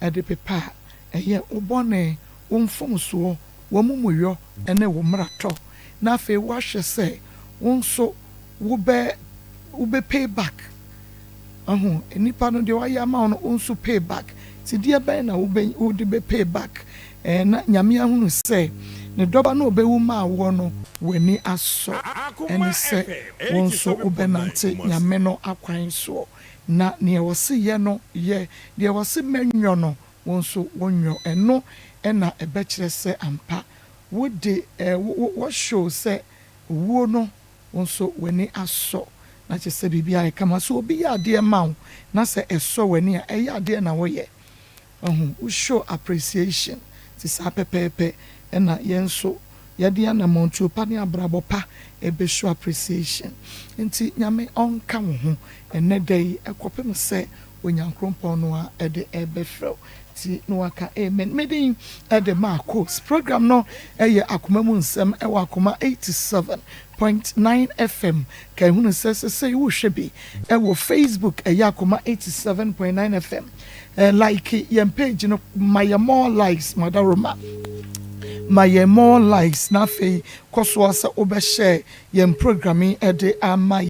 de pepa a, ɛyɛ wo bɔne, wo mfomsoɔ, w'amumuyɔ ne wo mmaratɔ. Na afei woahwɛ sɛ wo nso wobɛ wobɛ pay back. Ɔho, nipa no deɛ wayɛ ama wo no, wo nso pay back. Nti deɛ bɛn na wobɛ wode bɛ pay back? Na Nyame ahunu sɛ ne dɔba no a ɔbɛwu maa woɔ no, w'ani asɔ. Ɛne sɛ wo nso wobɛnante Nyame no akwan soɔ. Na neɛ wɔse yɛ no, yɛ. Deɛ wɔse mɛnyɔ no, wo nso wonyɔ. Ɛno na ɛbɛkyerɛ sɛ ampa wode wo wo show sɛ owuo no wo nso w'ani asɔ. Na kyerɛ sɛ biribi ayɛ kama. Sɛ obi yɛ adeɛ ma wo na sɛ ɛsɔ w'ani a, ɛyɛ adeɛ na woyɛ. Wahu? Wo show appreciation. Nti saa pɛpɛɛpɛ na yɛn nso yɛde anamɔntuo pa ne abrabɔ pa ɛbɛ show appreciation. Nti Nyame ɔnka wo ho ɛnnɛ da yi kɔpem sɛ Onyankrompɔn no ara de ɛbɛfrɛ wo. Nti na waka amen. Me din de Marcos. Program no yɛ Akoma mu Nsɛm wɔ Akoma 87.9 FM. Ka ehunu sɛ sesei wohwɛ bi wɔ Facebook, ɛyɛ Akoma 87.9 FM. Like yɛn page no, ma yɛn more likes, Madaroma. Ma yɛn more likes na afei kɔ so ara sɛ wobɛhyɛ yɛn program yi de ama.